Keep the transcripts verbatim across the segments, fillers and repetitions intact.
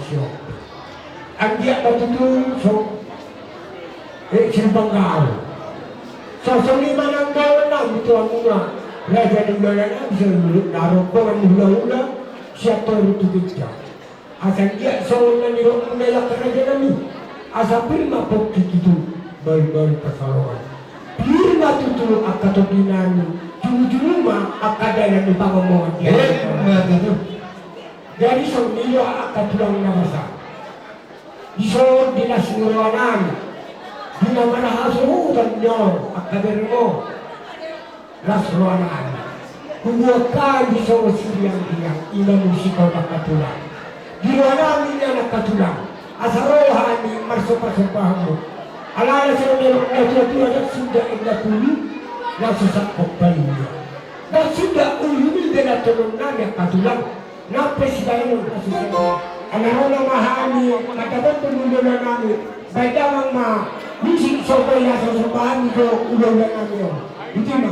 disi on. Anggiat ma tutu so, eh, sipanggau. So songon i ma nang dohonon nami tu hamuna, raja ni hulahula nami, so, na rombongan ni hulahula sian toru tu ginjang. Asa anggiat songon na nidokmuna i angka raja nami, asa pir ma pongki tutu, baru-baru pansalongan. Pir ma tutu angka tondi nami, julu-julu ma angka dalan ni pangomoan. Emma tutu. Jadi songon i do angka tulang na basa. Dison di las ni roha nami, di na marhasuhuton ni on angka berengmon. Las roha nami. Hubuat hami songon siriang-riang, i ma muse ho angka tulang. Di roha nami nian angka tulang, asa ro hami marsomba-somba hamu. Alana songon na nidok ni natua-tua, ndang sinda inda ulu na so sangkop paluhon. Ndang sinda ulu ni bela tonon nami angka tulang. Nang pe sibaenon na so sangkop. Ala ro ma hami mandapothon hulahula nami. Baen damang ma musik, so boi asa somba hami tu hulahula nami on. Ito ma.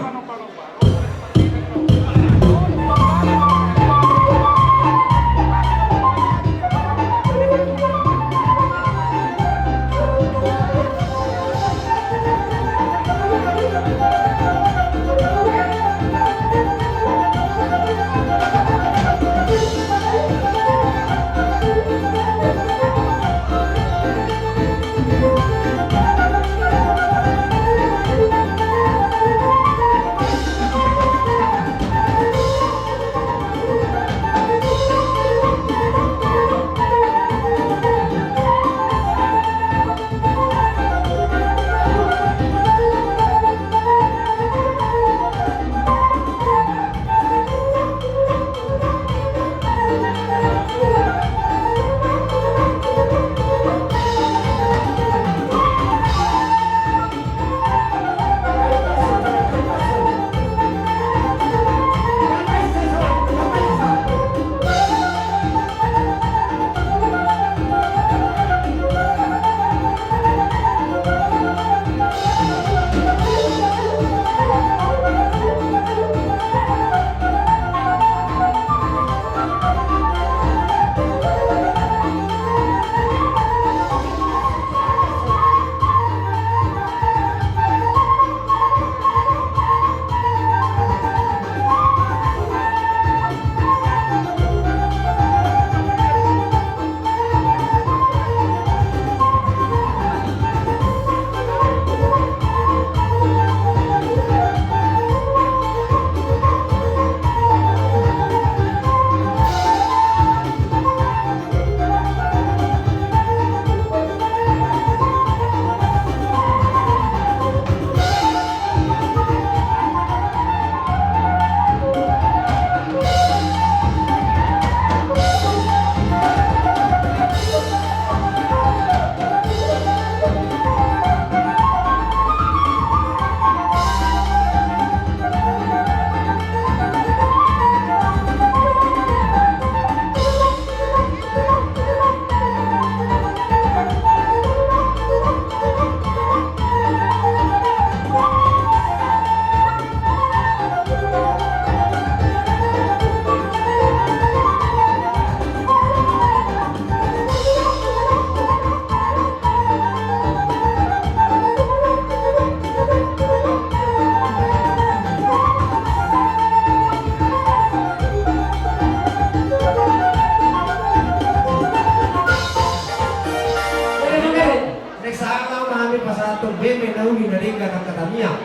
Next, ala ma hami pasahathon beme na uli na denggan angka tamiang.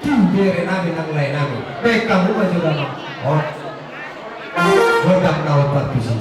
Tu bere nami nang lae nami. Baen hamu ma jolo ma. On. Godang na on partusi.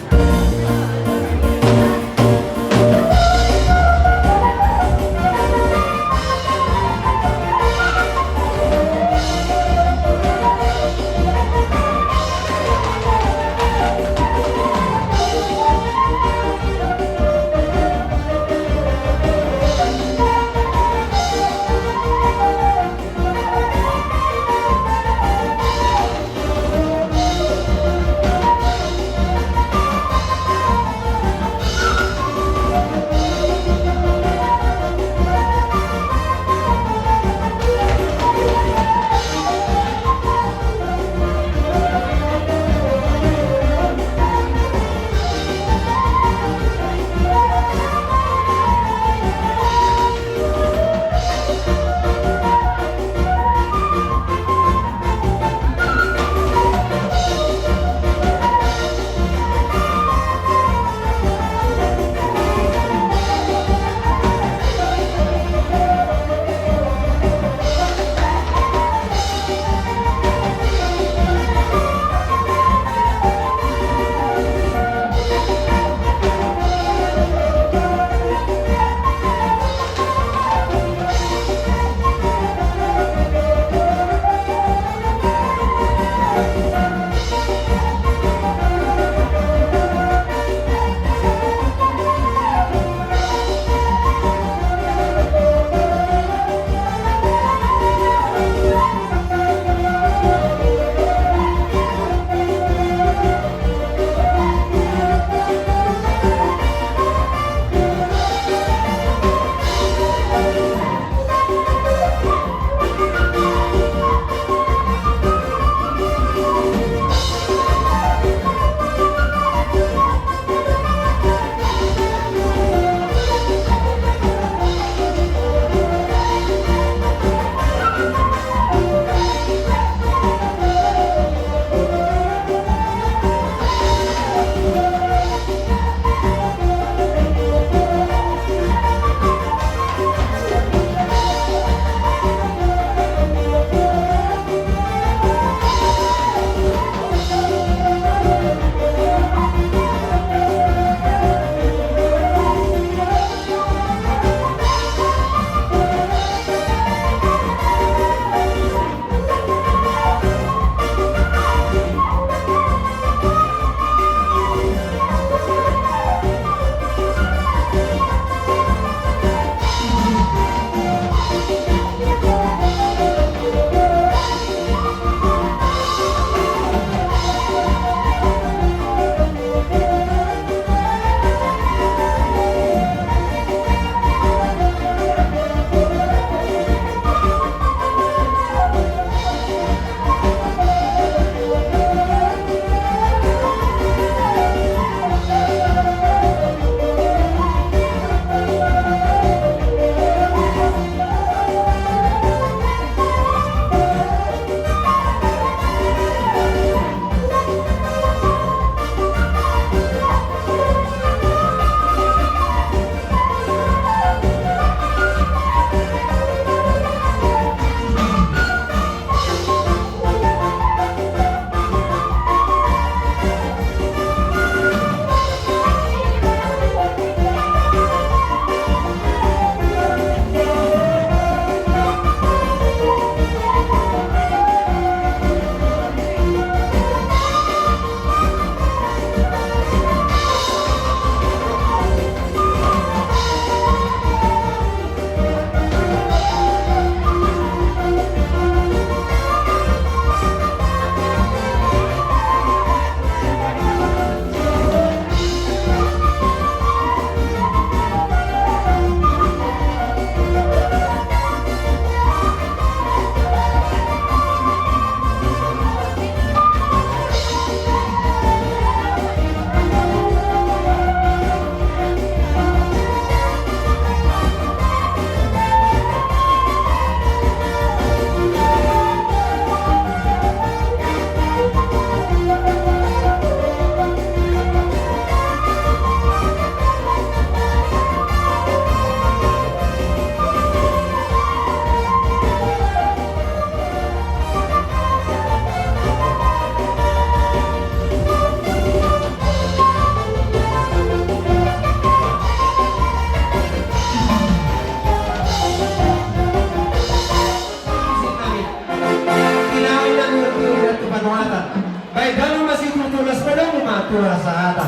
Tua sahata.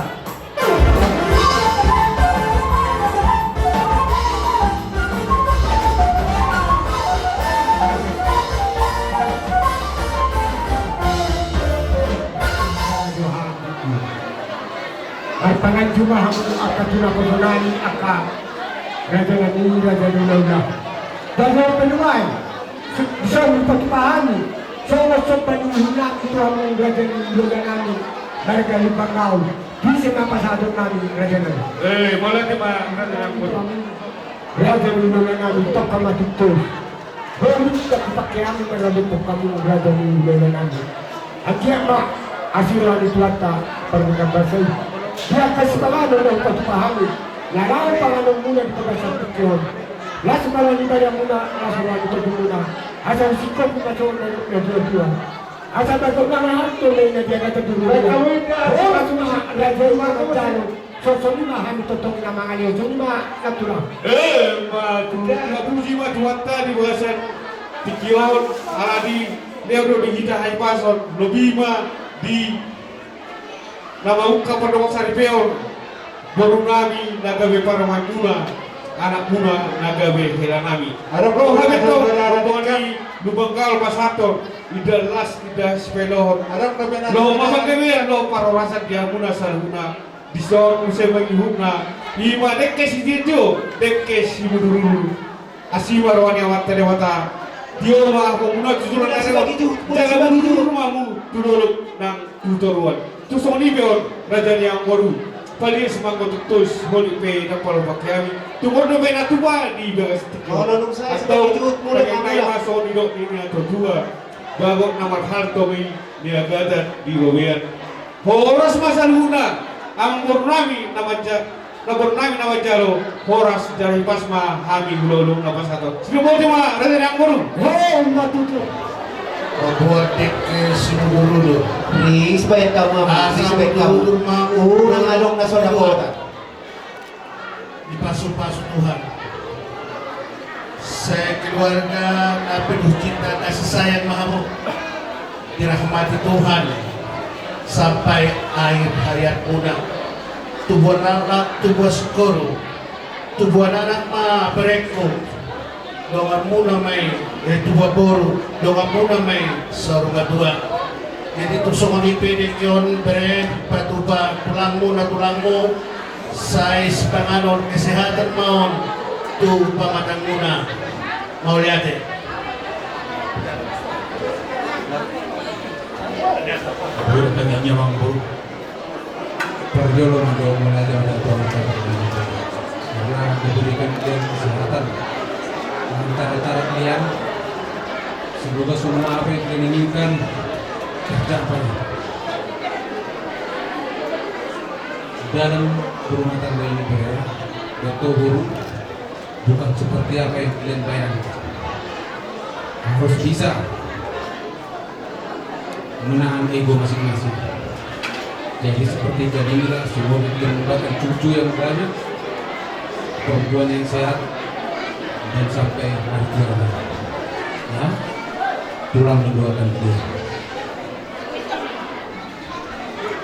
Marpanganju ma hamu angka tulang, poso nami, angka raja nami, raja ni hulahula. Raja panuai. Dison dipatupa hami songon somba ni uhum nami tu hamu raja ni hulahula nami, marga Lumban Gaol. Disi ma pasahaton nami, raja nami. Eh, mauliate ma, raja nami. Raja ni hulahula nami, tongka ma tutu. Boi dipake hami maradophon hamu, raja ni hulahula nami. Anggiat ma asi roha ni Tuhanta, parmingkan basa i. Di angka sipanganon na hupatupa hami, na laho panganonmuna di bagasan tingki on. Las ma roha ni badanmuna, las roha ni tondimuna. Asa usingkon ma songon na tuatua. Asa bagot na marhalto ma i na di agatan di rumah. Horas ma raja i manjalo. Songon i ma hami tongtong na mangalehon, songon i ma na tulang. Eh, ma tulang, na puji ma Tuhanta di bagasan tingki on, ala dilehon do di hita hahipason, lobi ma di na mangungkap pandok saripeon, boru nami na gabe parumaenmuna, anakmuna na gabe hela nami. Adong roha na gabe tong, rombongan ni Lumban Gaol pasahathon, inda las, inda sipaelohon. Adong na gabe, las, loho ma panggabean, loho parhorasan di hamuna saluhutna. Dison muse mangihutna, i ma dengke sitio, dengke simudurudur. Asi ma roha ni Amanta Debata. Tio ma hamuna tu joloan ni ari on. Jala mudurudur ma hamu tu dolok nang tu toruan. Tung songon i pe on, raja ni amangboru. Palias ma anggo tongtong, holik pe ndang palompaki hami. Tumundalhon dope na tupa di bagas tingki on. Antong, tahe ma songon nidok ni natuatua. Bagot na marhalto ma i di agatan di robean. Horas ma saluhutna, amangboru nami na manja-, namboru nami na manjalo, horas jala hipas ma hami hulahula na pasahathon. Sibote ma, raja ni amangboru. He, ma tutu. Paboa dengke simudurudur. Ris baen hamu, asa ris baen hamu. Mudurudur ma hamu. Unang adong na so dapotan. Dipasupasu Tuhan. Sekeluarga na penuh cinta kasih sayang ma hamu. Dirahmati Tuhan sampai akhir hayatmuna. Tubuan anak, tubuan boru. Tubuan anak ma berengku. Donganmuna ma i, eh, tubuan boru, donganmuna ma i saur matua. Jadi tung songon i pe dengke on bere, patupa tulangmu na tulangmu, sai sipanganon kesehatan ma on tu pamatangmuna. Mauliate. Boru, tangiang ni amangboru. Parjolo ma jo mauliate ma tu Amanta Debata. Karena diberikan kalian kesehatan. Antara-antara kalian, semoga semua apa yang kalian inginkan tercapai. Dalam rumah tangga ini, bere, dohot boru, bukan seperti apa yang kalian bayangkan. Harus bisa menahan ego masing-masing. Jadi seperti tadi, semoga kita mendapatkan cucu yang banyak, perempuan yang sehat, dan sampai akhir zaman. Ya, tulang mendoakan dia.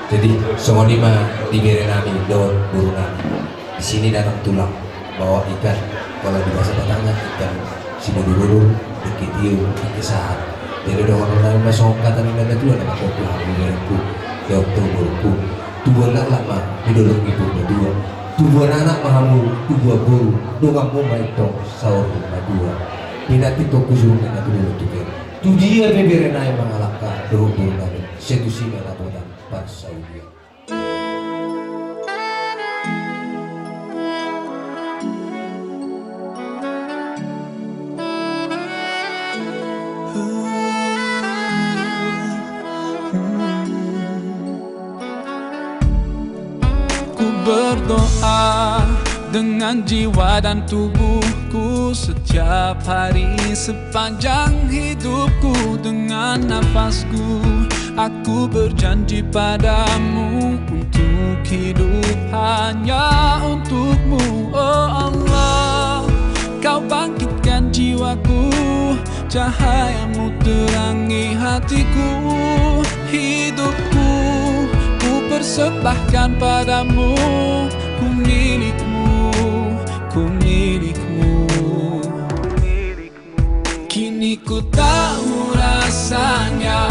Jadi songon i ma di bere nami dohot boru nami. Di sini datang tulang bawa ikan. Kalau di bahasa Batakna ikan simudurudur, dengke tio, dengke sahat. Jadi dohonon nami ma songon hata ni natuatua na manggohi hami, berengku dohot tu borungku. Tubuan laklak ma di dolok ni Purbatua. Tubuan anak ma hamu, tubuan boru, donganmu ma i tong saur matua. Pinantikhon hujur ni na tuatua. Tu dia pe bere nai mangalangka dohot boru nai, sai tusi ma na poda parsaulian. Ku berdoa dengan jiwa dan tubuhku setiap hari sepanjang hidupku, dengan nafasku. Aku berjanji padamu untuk hidup hanya untukmu, oh Allah. Kau bangkitkan jiwaku, cahayamu terangi hatiku, hidupku. Ku Persembahkan padamu, ku milikmu, ku milikmu. Kini ku tahu rasanya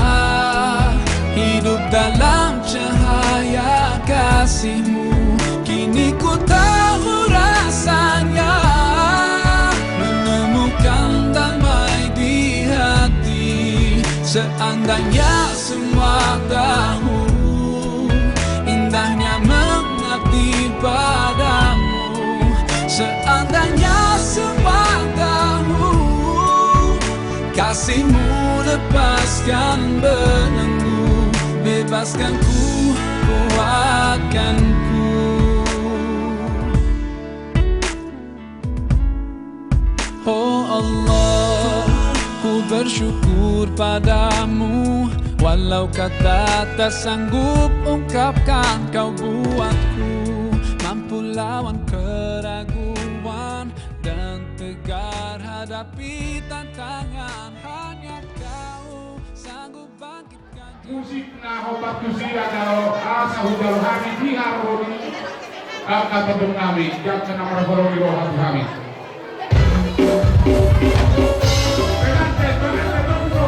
hidup dalam cahaya kasihmu. Kini ku tahu rasanya menemukan damai di hati. Seandainya semua tahu indahnya mengabdi padamu. Seandainya semua tahu kasihmu, lepaskan belenggu, bebaskan ku, kuatkan ku. Oh Allah, ku bersyukur padamu, walau kata tak sanggup ungkapkan kau buatku, mampu lawan keraguan dan tegar hadapi tantangan. Hanya kau sanggup bangkit. Musik na hombar tusi adalah asa hujalo hami di harmoni. Angka tondong nami, jangka na marhorong di roha tu hami. Pengantin, pengantin, tunggu.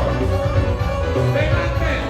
Pengantin.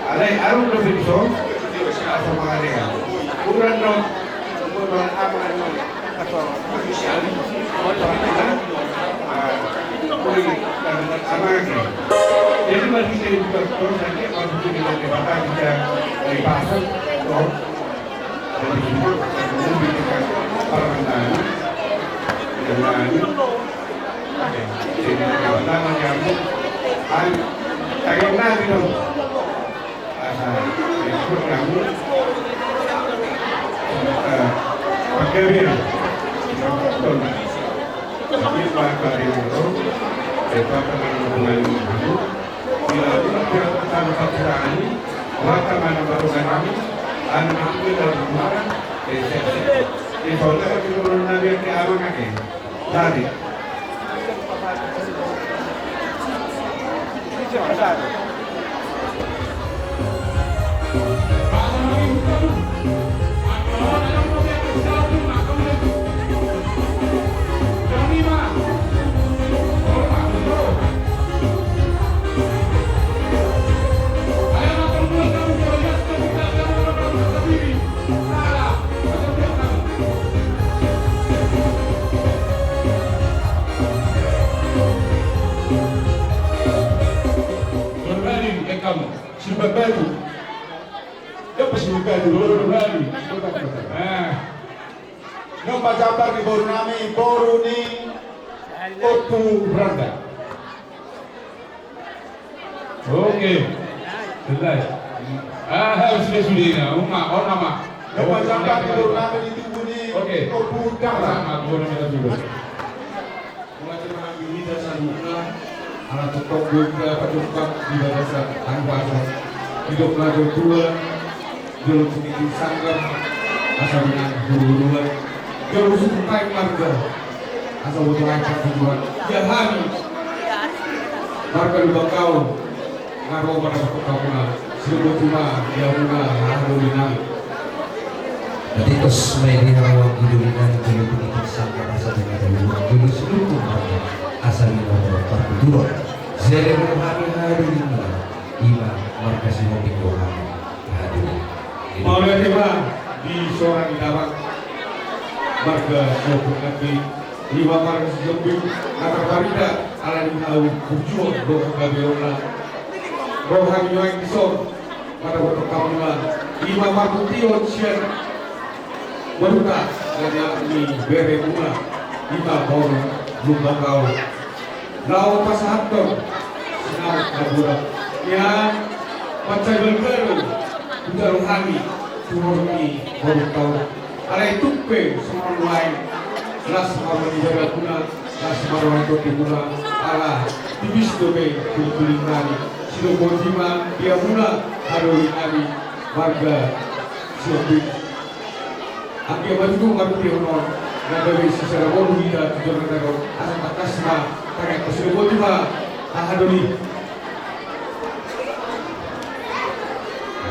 Alai arung do pinso asa mangalea. Uran do. Jadi masih saya juga terus lagi masuk di dalam desa kita dari pasar. Siluban Batu. Siapa Siluban Batu? Siluban Batu. Nah. Nunga jambar ni boru nami, boru ni Ompu Branda. Oke. Selesai. Ah, sudah, sudah, ya. Uma, oh, nama. Nama jamban itu nama di tubuh ni. Oke. Ompu Branda. Sama, gua nama juga. Mulai terang di lidah saluhutna, ala tongtong gua patukang di bagasan tanpa asal. Hidup lagi tua, jolo tumiting sanggar, asa menang huru-huruan, jolo suku paik marga, asa boto aek partujuan. Ya hami, marga Lumban Gaol, nga ro manaportibi hamuna, sidoboti ma di hamuna, haha doli nami. Natikos ma i di hamu anggi doli nami, jolo tumiting sanggar, asa menang huru-huruan, jolo suku marga, asa menang partujuan. Jadi haha doli nami, ima marga Sihombing do hami. Mauliate ma di sora ni damang marga Sihombing nangkin, ima marga Sihombing na tarbarita ala ni hau burjuon dohot gabeonna. Roha ni nuaeng dison manaportibi hamuna, ima marpuntion sian boruta, na nialap ni beremuna, ima boru Lumban Gaol. Laho pasahathon sinamot na godang, ia mansai balga do hujalo hami tu horong ni boru taon. Alai tung pe songon on nuaeng, las ma roha ni ibadahmuna, las ma roha ni tondimuna, ala tipis dope tulang-tulang nami. Sidoboti ma di hamuna haha doli nami marga Sihombing. Anggia ma tutu marhite on, na gabe sisada boru hita tu joloan on, asa tangkas ma tangiangkon, sidoboti ma haha doli.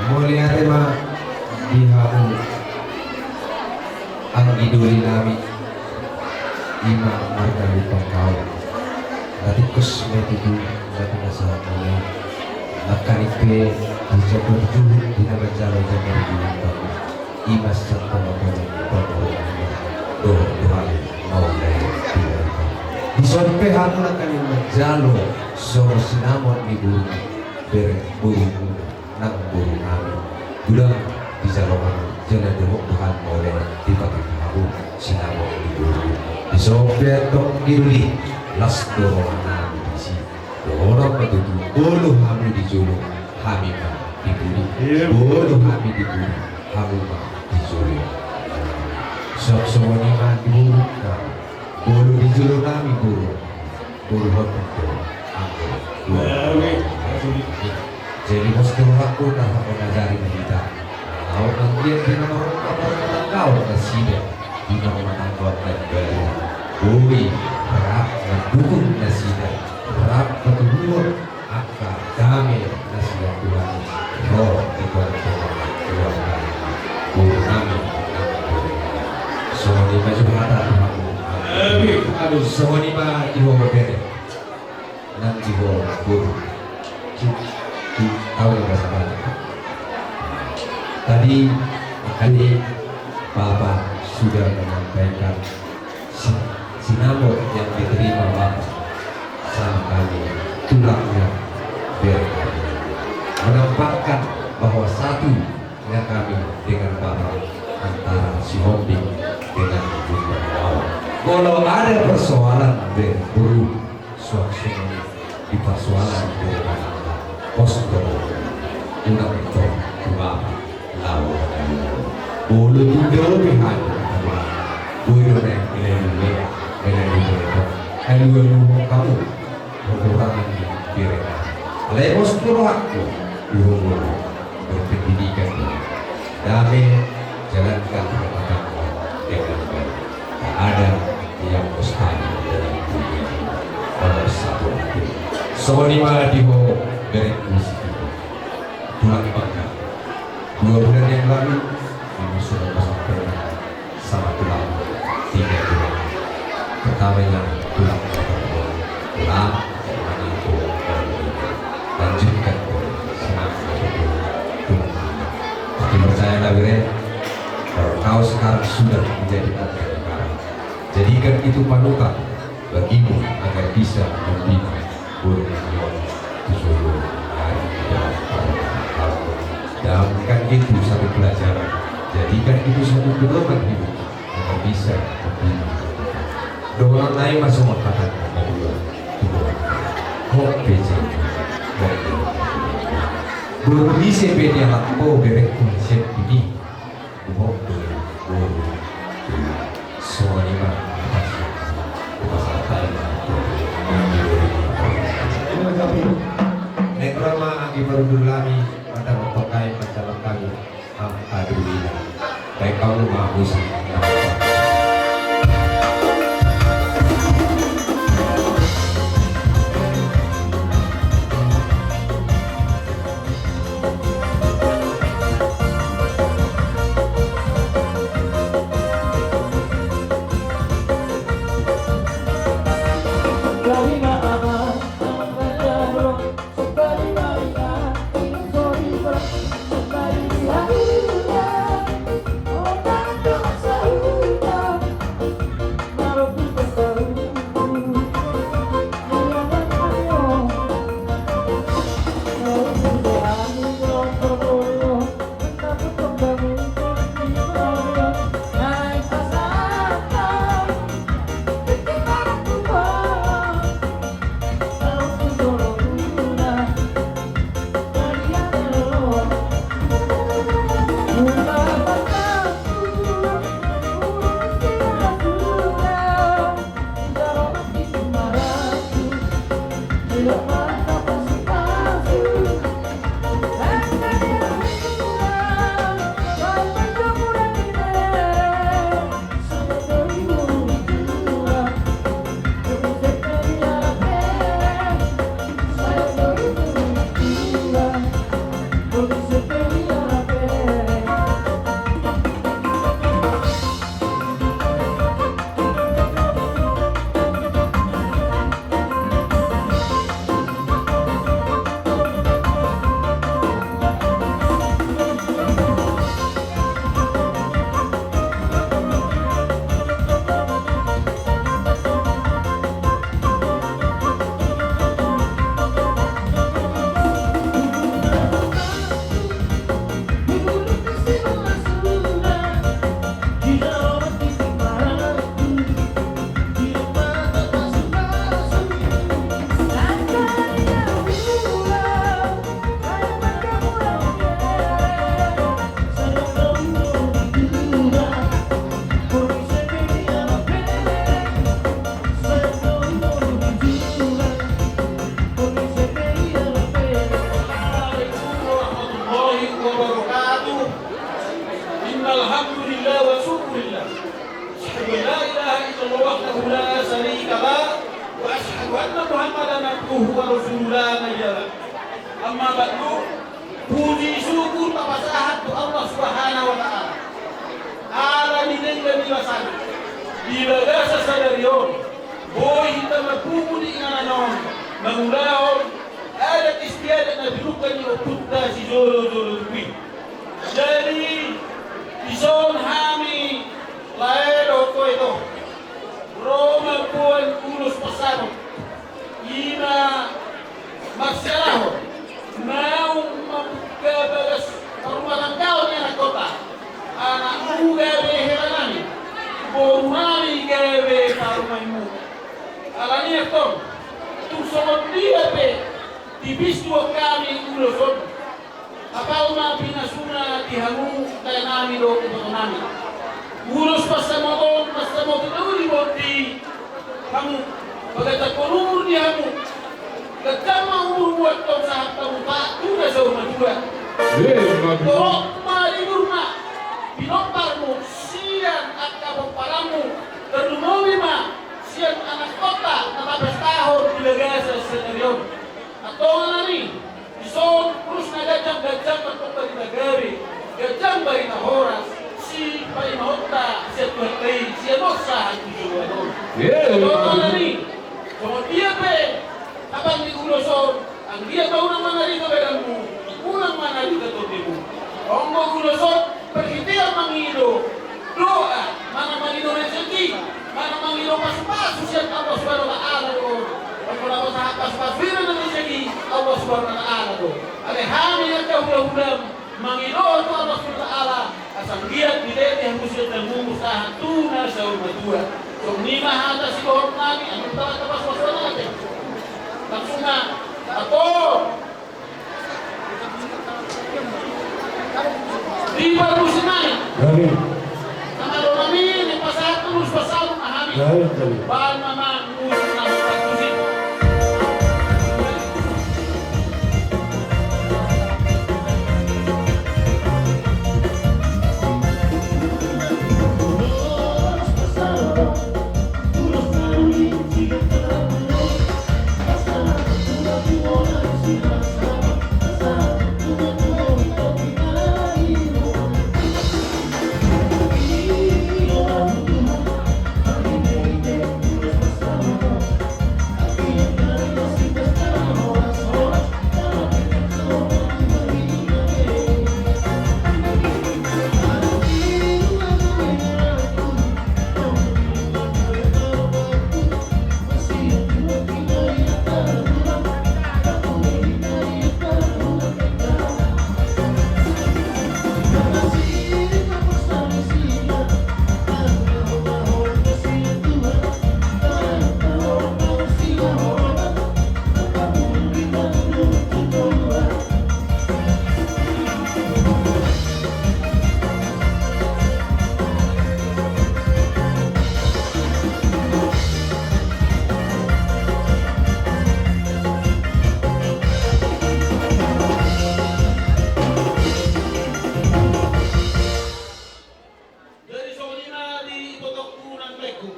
Mauliate ma di hamu anggi doli nami, ima marga Lumban Gaol. Natikos ma i tutu na pinasahat muna i, nangkaning pe di jambar juhut di na manjalo jambar juhut, ima santong apa ni pamurung ima dohot Tuhan mau daya tidak apa. Dison pe hamu nangkaning manjalo songon sinamot ni boru, bere boru muna nang boru nami. Godang dijalo hamu jala dohot Tuhan mau daya dipatik hamu sinamot ni boru. Dison pe antong anggi doli, las do roha nami disi. Dohonon ma tutu, molo hamu di jolo, hami ma di pudi. Iya. Molo hami di pudi, hamu ma di jolo. Songon i ma di boru nami. Molo di jolo nami boru, boru hotang do anggo. Iya, oke. Jadi pos tu rohangku, na mangajari hita. Au manggiat di na marongkap, marongkap nasida. Di na marongkap, marongkap nasida. Boi rap mandukung nasida, rap patuduhon angka dame na sian Tuhan i ro di tonga-tonga keluarga nami. Boru nami, nami boru nami. Songon i ma jolo hata tu hamu. Amin. Aduh, songon i ma di ho bere. Nang di ho boru. Cik, cik, tahu nggak bahasa Bali? Tadi, tadi Bapak sudah menyampaikan si-, sinamot yang diterima Bapak sama kami, tulangnya bere kami. Menampakkan bahwa satu ya kami dengan Bapak antara Sihombing dengan Lumban Gaol. Kalau ada persoalan, bere boru, suang songon i di persoalan bere Batak, pos do unang tong tu Bapak laho. Molo tu dope hami, boi do naeng melalui, melalui telepon. Alualuhon hamu kekurangan ni bere nami. Alai pos do rohangku, di ho boru, berpendidikan dulu. Dame, jalankan rumah tangga dengan baik. Tak ada yang mustahil dalam dunia ini. Nomor satu itu. Songon i ma di ho berengku si Tito. Tulang Bangka. Dua bulan yang lalu, kami sudah bersampai sama tulang, tiga tulang. Pertamanya tulang, tulang, tulang, lanjutkan, tulang, tulang. Tapi percayalah, bere, kalau kau sekarang sudah menjadi tentara negara, jadikan itu panutan bagimu agar bisa membina boru nami on tu jolo hari di dalam pemerintahan. Jadikan itu satu pelajaran, jadikan itu satu pedoman hidup agar bisa membina boru nami. Dohonon nai ma songon hata ni natuatua. Hot pe jeng, hot pe. Boru ni ise pe nialap ho, berengku sian pidi. Bohong do i, boru. Songon i ma, pas, pas atai ma. Naeng ro ma anggi parhundul nami, mantap, mantap, kai, mantap, mantap. Alhamdulillah. Baik, kamu bagus. Assalamualaikum warahmatullahi wabarakatuh. Innal hamdalillah wa syukurillah. Asyhadu an la ilaha illallah wahdahu la syarika lah, wa asyhadu anna Muhammadan abduhu wa rasuluh la nabiyya lah. Amma ba'du, puji syukur tapasahat tu Allah Subhanahu wa Ta'ala. Ala ni denggan ni basana, di bagasan sadari on, boi hita marpungu di inganan on, mangulahon adat istiadat na pinungka ni ompunta sijolojolo tubu i. Jadi, dison hami lae dohot ito ro mamboan ulos pansamot. I ma marsialahon naung mambuka bagas parumatanggaon ni anakkonta. Anakmu gabe heranami, borunami gabe parumaenmu. Alani i antong, tung songon dia pe tipis do hami ulos on, apal ma pinasuna di hamu laenami dohot ibotonami. Ulos pansamot on, pansamot na uli ma on di hamu, paganjanghon umur di hamu. Ganjang ma umurmu antong sahat hamu tu na saur matua. Torop ma libur ma pinomparmu sian angka pomparanmu, tarlumobi ma sian anakkonta na tapestahon di bagasan sadari on. Antong alani i, dison ulos na ganjang, ganjang ma antong barita gabe, ganjang barita horas, sipaimahonta sian Tuhanta i sian on sahat tu joloan on. Antong alani i, songon dia pe abang ni ulos on, anggiat ma unang manarita badanmu, unang manarita tondimu. Anggo ulos on parhitean mangido doa, manang mangido rezeki, manang mangido pasupasu sian Allah Subhanahu wa Ta'ala do. Anggo na pasahat pasupasu i rezeki, Allah Subhanahu wa Ta'ala do. Alai hami angka hulahulam mangido tu Allah Subhanahu wa Ta'ala asa anggiat dilehon hamu sian tanggungmu sahat tu na saur matua. Songon i ma hata sidohononnami, anu taba taba suasana ate. Langsung ma, apo. Di parmusiknami. Amin. Sama donami, ni pasahat terus pasal ma hami. Amin, amin. Bahan ma ma, musik na parmusik. Jadi songon i ma di ibotongku nang laengku.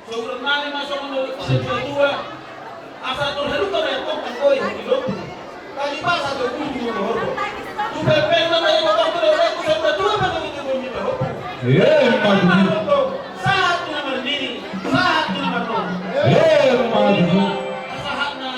Sahuran nami ma songon na didok ni natua-tua. Asa torhaluka na tongtong boi di lombu. Tali pasa do bulu di lombu horbo. Tu pempeng na tali potong tu lombu, tu lombu tu lombu tu lombu tu lombu. Emma tutu. Sahat tu na marnini, sahat tu na marnono. Emma tutu. Sahat na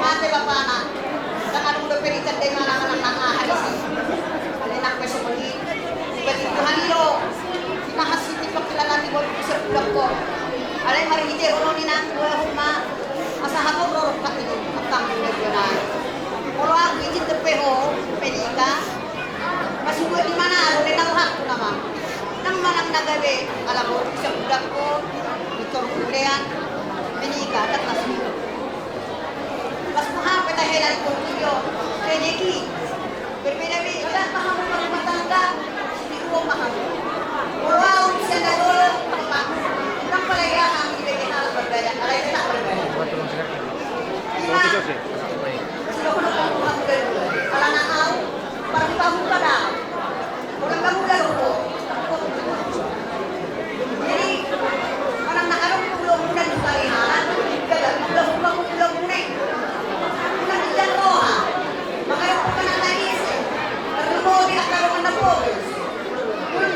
Mate bapana. Ndang adong dope ditanda imana manang na aha disi. Alai nang pe songon i. Dibahen Tuhan i do. Di na hasian ni pangkilalaan ni boru tu sian bulak on. Alai marhite holong ni nang dua homa. Asa hatop rorok hati angkang tu na dua nai. Molo ahu ijin dope ho, Melita. Masibuat di mana, ro le na rohangku nama. Nang manang na gabe, ala boru sian bulak on, di toru ulean, menikah, adat na suhi. Pas muha pe tahela di portibi on, rejeki. Berbeda-beda ma hamu marumah tangga, di ruang ma hamu. Molo au sian na dolo, nang pala ia hamu di bege halak berbeda, ala ia tak berbeda. Ima, sudah kena hamu dari dulu. Ala na au, parhutahut pada. Orang kamu udah lupa. Jadi, orang nak ada pulau muda di Pariaman, gagal pulau, pulau, pulau muda. Bukan di Jawa. Makanya bukan anak tadi sih. Perlu mau di akar mana pun. Pun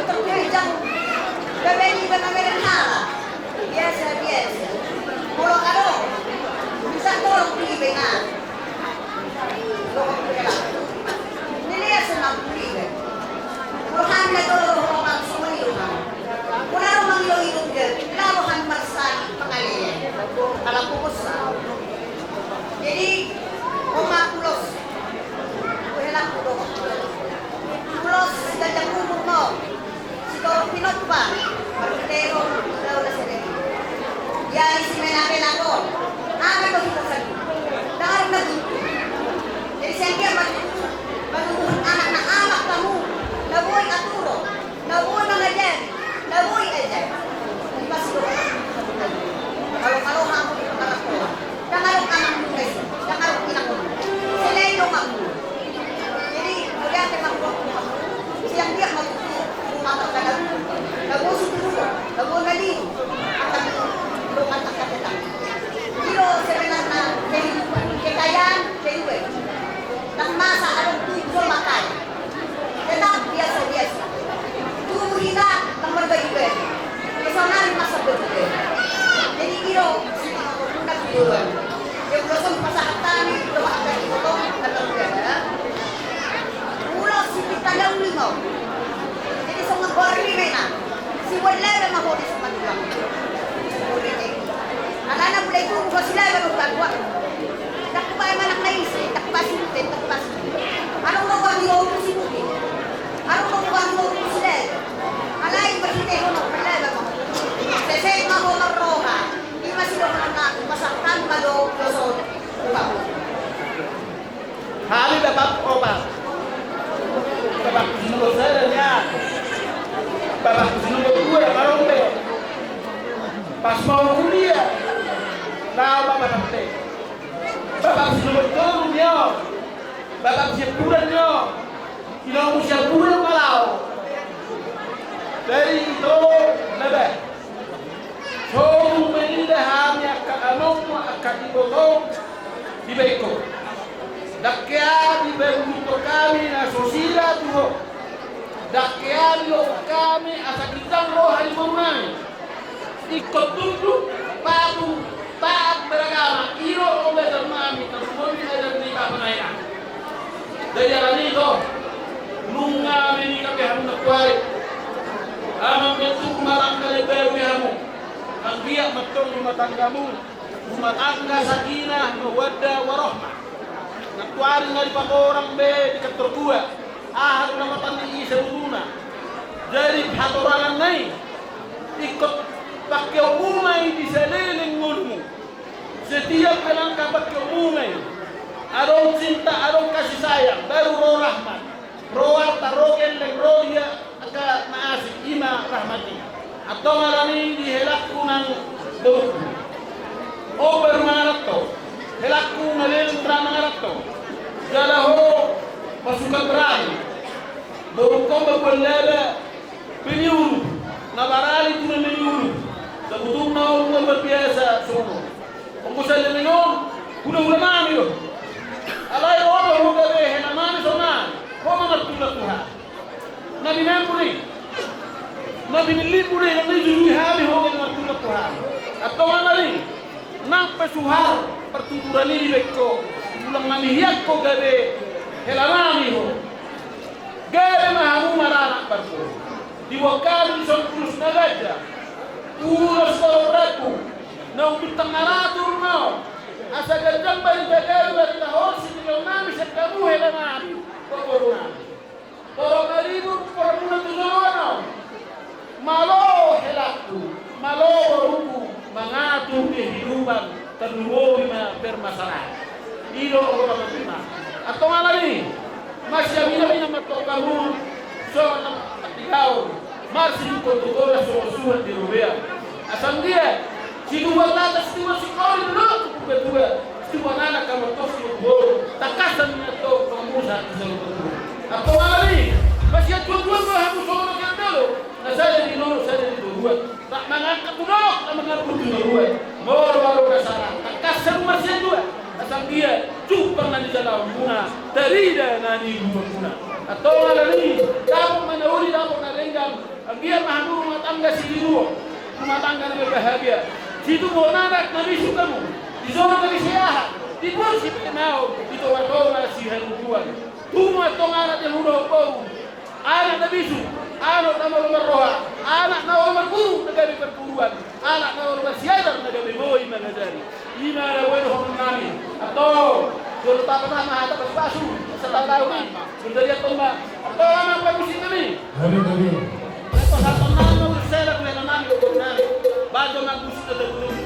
Lebe ma ho di suka tulang. Alana mulai tubu ho si lebe ma tulang. Ndang hubaen manang na ise, ndang hupasu rute, ndang hupasu. Adong do hualualu si bumi. Adong do hualualu si lebe. Alai marhite ho na lebe ma ho. Sesek ma ho marroha. Ima sidohonon nami, pasahat ma do dosa on tu hamu. Hami bapakku opat. Bapakku si nomor sada nian. Bapakku si nomor dua ndang adong be. Pas mau kuliah, laho ma bapakte. Bapakku si nomor tolu nian. Bapakku si nomor nian. Inongmu si nomor dua ma laho. Jadi ito lebe. So tung manida hami angka anakmu, angka ibotom, dibaen ho. Ndang hea dibaen butuh hami na so sira tu ho. Ndang hea dilobi hami asa ginjang roha ni boru nami. Ingkon tunduk, patuh, taat beragama, i do on ajar nami, tarlumobi ajar ni bapa na inang. Jadi alani i do, nunga menikah be hamu nantuari. Amang, bentuk rumah tangga na baru be hamu. Anggiat ma antong rumah tanggamu rumah tangga sakinah, mawaddah, warohmah. Nantuari nga dipatorang be di kantor dua. Aha do na matan ni i sabutulna. Jadi hatoranganna i, ingkon pangkeonmu ma i di saleleng ngolum. Setiap langkah pangkeonmu ma i. Adong cinta, adong kasih sayang, baru ro rahmat. Ro arta, ro gelleng, ro dia angka na asing, ima rahmat i. Antong alani i di helangku nang boruku. On baru mangaranto. Helangku na leleng ra mangaranto. Jala ho pasukan berani. Borungkon babuan lebe, peniulu, na barani tu na meniulu. Sabutulna on nunga luar biasa songon on. Onggo saleleng on, hulahula nami do. Alai ro do ho gabe hela nami sonari, ho ma martulak tu hami. Na binemu do i, na binillimu do i, na nijujui hami ho gabe martulak tu hami. Antong alani i, nang pe suhar partuturan i dibaen ho, tulang nami, hian ho gabe hela nami ho. Gabe ma hamu maranak parboru. Diboan hami dison ulos na ganjang, ulos na rambu, naung bintang na ratur ma on. Asa ganjang barita gabe barita holong sitilion nami sian hamu hela nami, parboru nami. Torop na libur pormuna tu joloan on. Malo helangku, malo borungku, mangatur kehidupan, tarlumobi ma permasalahan. I do olo ma. Antong alani i, masiaminaminan ma antong hamu songon na mangatigaon, marsitungkol tu toras songon suhat di robean. Asa anggiat situbuan lata, situbuan singkoru, dolok tu purbatua, situbuan anak hamu antong situbuan boru, tangkasan ma antong pangurusan di solu purbatua. Antong alani i, masianjuanjuan ma hamu songon na sian dolok, na sada di dolok, sada di toruan. Rap mangangkat tu dolok, rap mangangkat tu toruan. Molo adong na sala, tangkas hamu marsianjuan. Asa anggiat jumpang na nijalaonmuna, tarida na niulahonmuna. Antong alani i, dapot ma na uli, dapot na denggan. Anggiat ma hamu rumah tangga sitiruon, rumah tangga na berbahagia. Situbuhon anak na bisuk hamu, dijou gabe siaha, dipunsi pinaon di tongatonga sihaduduan. Tubu ma antong anak di hamu dohot boru, anak na bisuk, anak na olo marroha, anak na olo marguru na gabe parguruan, anak na olo marsiajar na gabe boi mangajari. I ma na boi dohonon nami. Antong, jolo tapasahat ma hata pasupasu, asa tahu-tahu i. Mendalian tomba, antong amang parmusik nami. Amin, amin. Antong hata nami ma bersela tu hela nami, dohonon nami. Bajo ma musik na tergulung.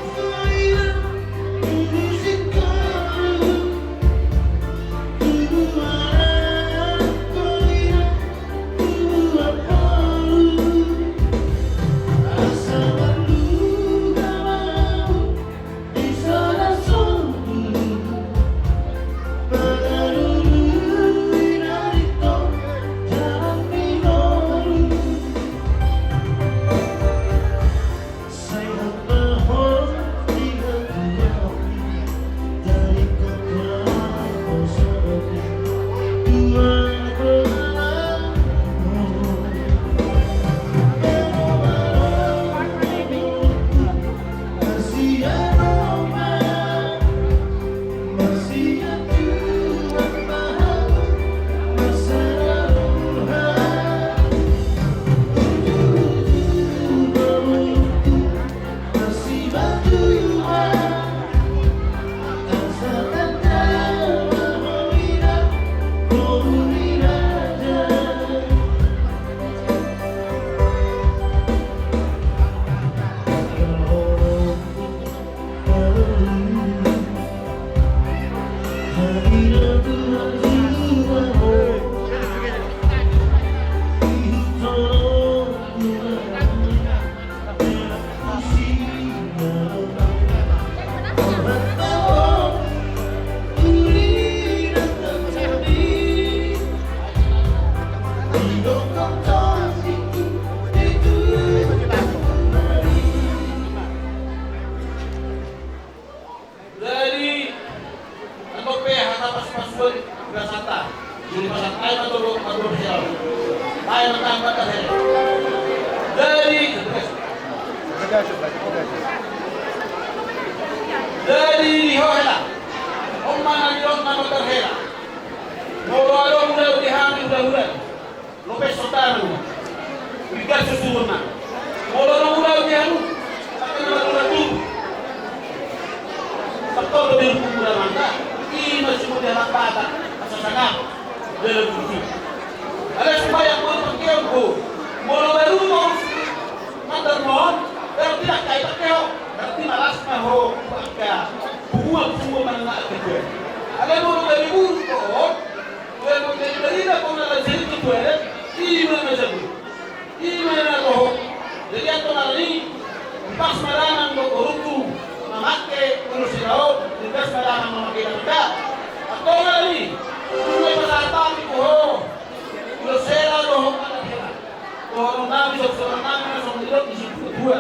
Jadi, antong pe hata pasupasuan di basanta. Jadi, pasahat ma tu, tu, tu, tu, hela. Baen ma tu, tu, tu, hela. Jadi, jadi, di ho hela. On ma na nidok na mandar hela. Molo adong ulaon di hami, ulaon. Lopes sotanu. Bigas susuhon na. Molo na mula di anu. Tapi na mula tu. Betul lebih mula mangga. Ima si mula lapata. Asa sangap. Dalam budi. Ada supaya kau pakai aku. Molo baru mau. Mandar mohon. Berarti nak kait pakai ho. Berarti malas na ho. Pakai. Bubuan semua mana nak kerja. Ada molo dari buruk kau. Ue mangkali barina kau na lazari tu tualet, ima na jabu, ima na toho. Jadi antong alani, pas maranang do koruku, mamake ulos iraon, pas maranang mamake na beda. Antong alani, ulos pasahat hami tu ho, ulos hela dohot anak hela. Dohot nami, sosok nami, na songon nidok di situ dua.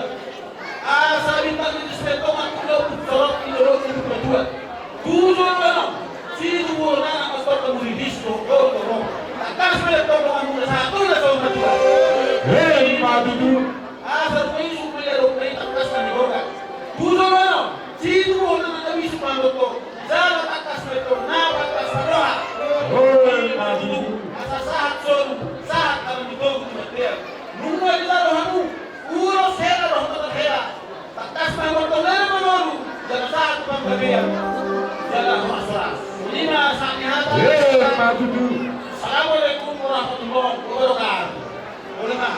Asa bintang di spetong aku gabut sorot di lorong di dua dua. Tujuh lorong. Situ gua nana pastor kamu di disco. Lorong lorong. Takas mele tolong kamu na satu na sama dua. Hei, madu tu. Asa rumah isu mele rumah ini takas kami boga. Tujuh lorong. Situ gua nana kami isu pandoto. Jala takas mele tolong na takas na doha. Hei, madu tu. Asa sahat soru. Sahat kami di boga di batea. Nunga di lalo hamu. Ulos hela dohot anak hela. Takas ma mantong na manolu. Jala sahat tu panggabean. Jala horas-horas. Songon i ma sahat ni hata. Hei, madu tu. Assalamualaikum warahmatullahi wabarakatuh. Boleh, Pak?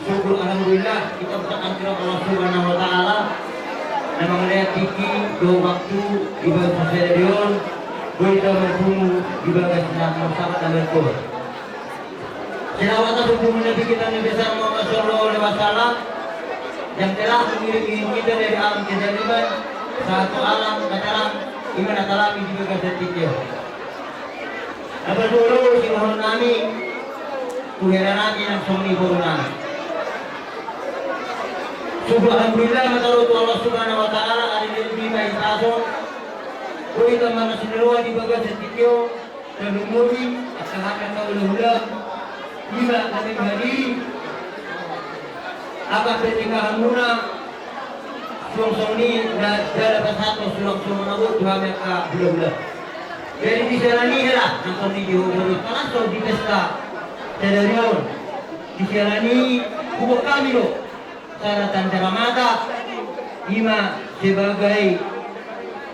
Syukur, alhamdulillah, kita bersyukur kepada Allah Subhanahu wa Ta'ala. Na mangalehon tingki dohot waktu di bagasan sadari on, boi hita marpungu di bagasan na marsahat na martua. Selawat dan puji kepada Nabi kita Nabi sallallahu alaihi wasallam yang telah mengiring-iring kita dari alam kezaliman sahat tu alam na terang, i ma na talami di bagasan tingki on. Na parjolo sidohonon nami tu hela nami nang songon i boru nami. Syukur alhamdulillah ma taruhon tu Allah Subhanahu wa Ta'ala, ari ni Jumat i tason. Boi hita marlas ni roha di bagasan tingki on, tarlumobi angka hami angka hulahula, i ma na menghadiri angka pernikahanmuna. Suang songon i na jala pasahathon suang songon na boi tu hami angka hulahula. Jadi di siala ni i hela, nang songon i di ho, baru palas on di pesta sadari on. Di siala ni i hubuat hami do sada tanda mata, i ma sebagai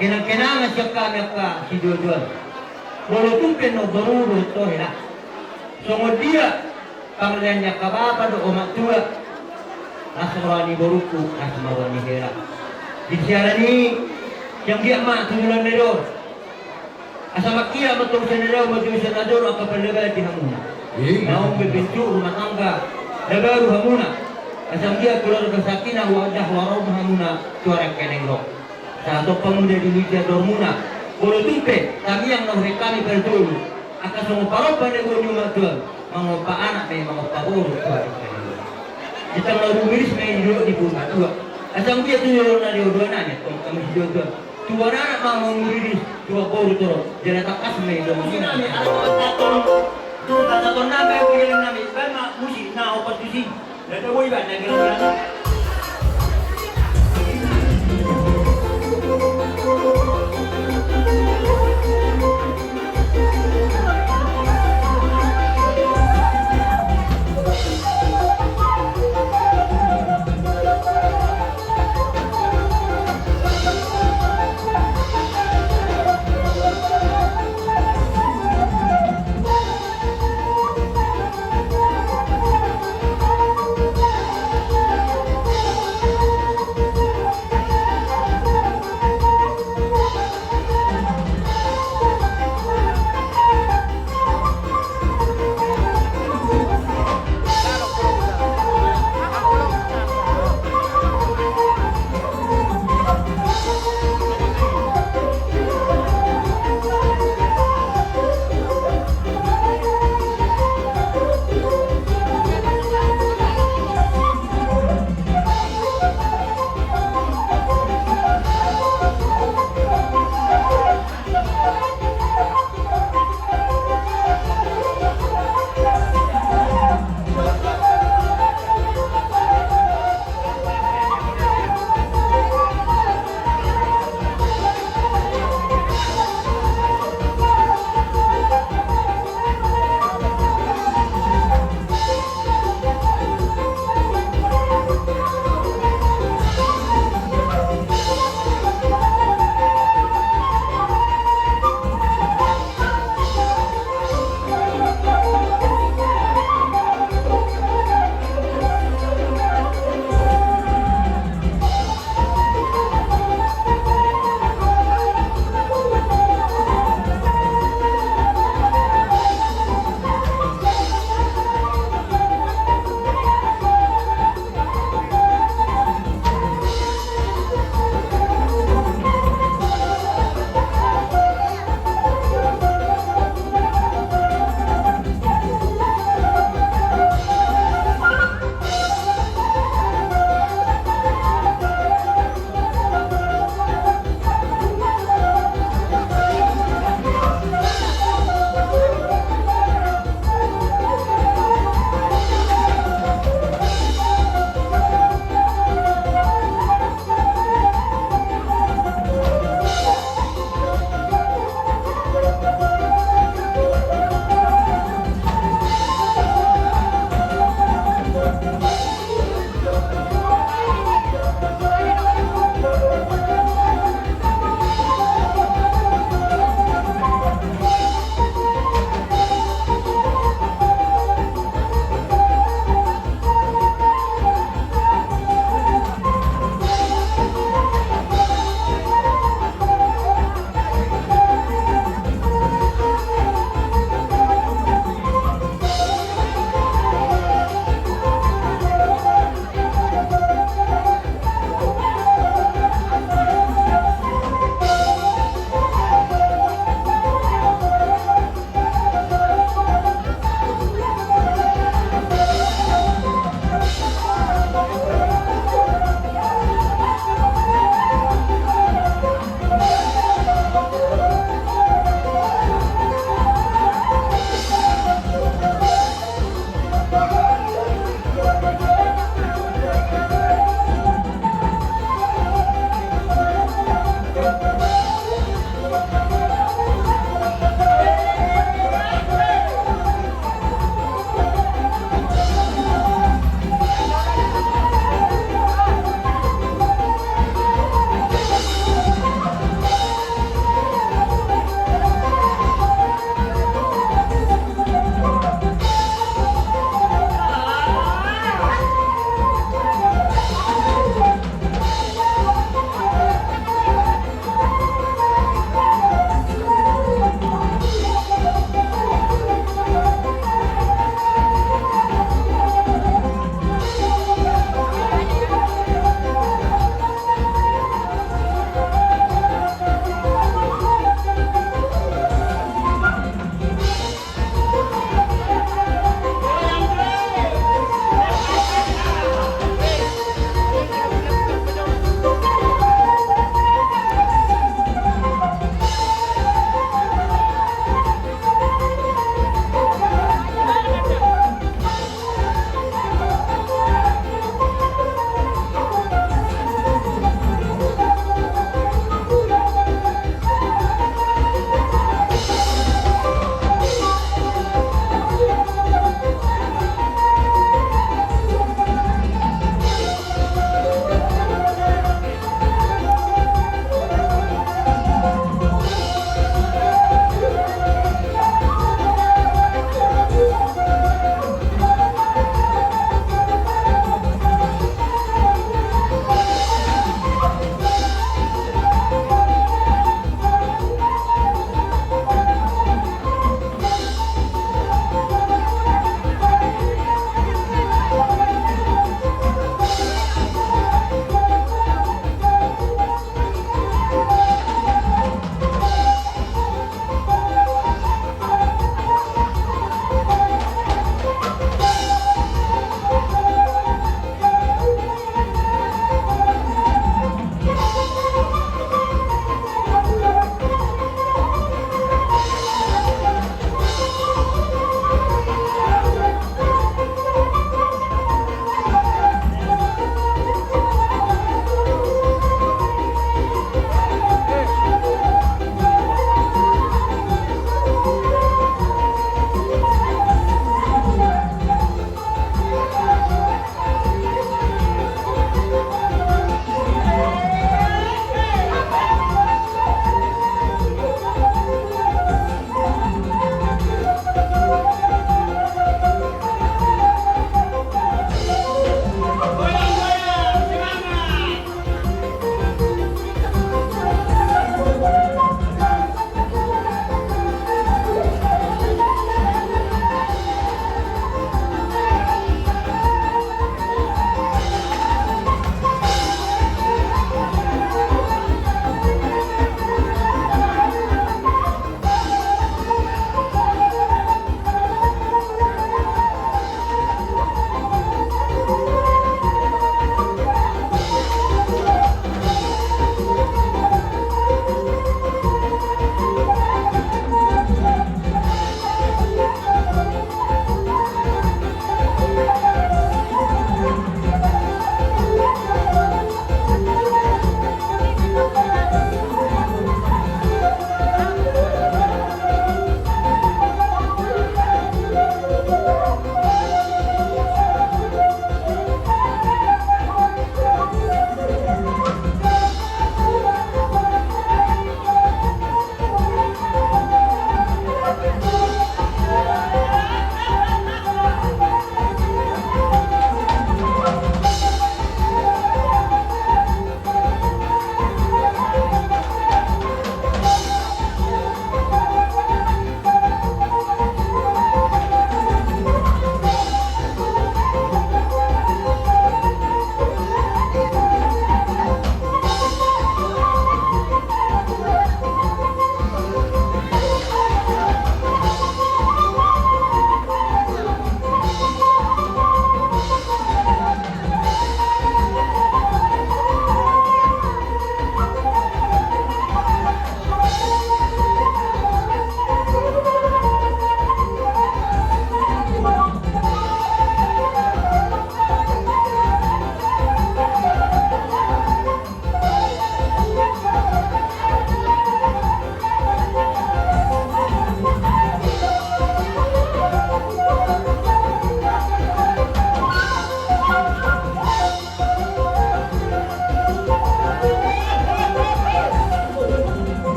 kenang-kenangan sian hami angka sijojoan. Molo tung pe na boru dohot ho hela, songon dia pangalehon ni angka bapa dohot omak tua, las roha ni borungku, las ma roha ni hela. Di siala ni i, sian dia ma tu bulan na ro. Asa mangkiap ma tong sian na dao, maju sian na jolo, angka pardalanan di hamuna. Naung membentuk rumah tangga na baru hamuna. Asa mangkiap keluarga sakinah mawaddah warahmah hamuna tu ari angka na ro. Sahat tu pamuda di luja dormuna. Molo tung pe tamiang na hurek hami parjolo, angka songon parompa na boi ni omak tua, mangompa anak ma i, mangompa boru tu ari angka na ro. Di tangga rumiris ma i di dolok ni boru matua. Asa mangkiap tu dolok na ro dua nami, tong kami sijojoan. Tuan anak ma manguriris, tuan boru torop, jala tangkas ma i dohot nami. Pasahaton, pasahaton nami, pasahaton nami, baen ma musik na opat tusi. Nda tabo iba na gila-gila.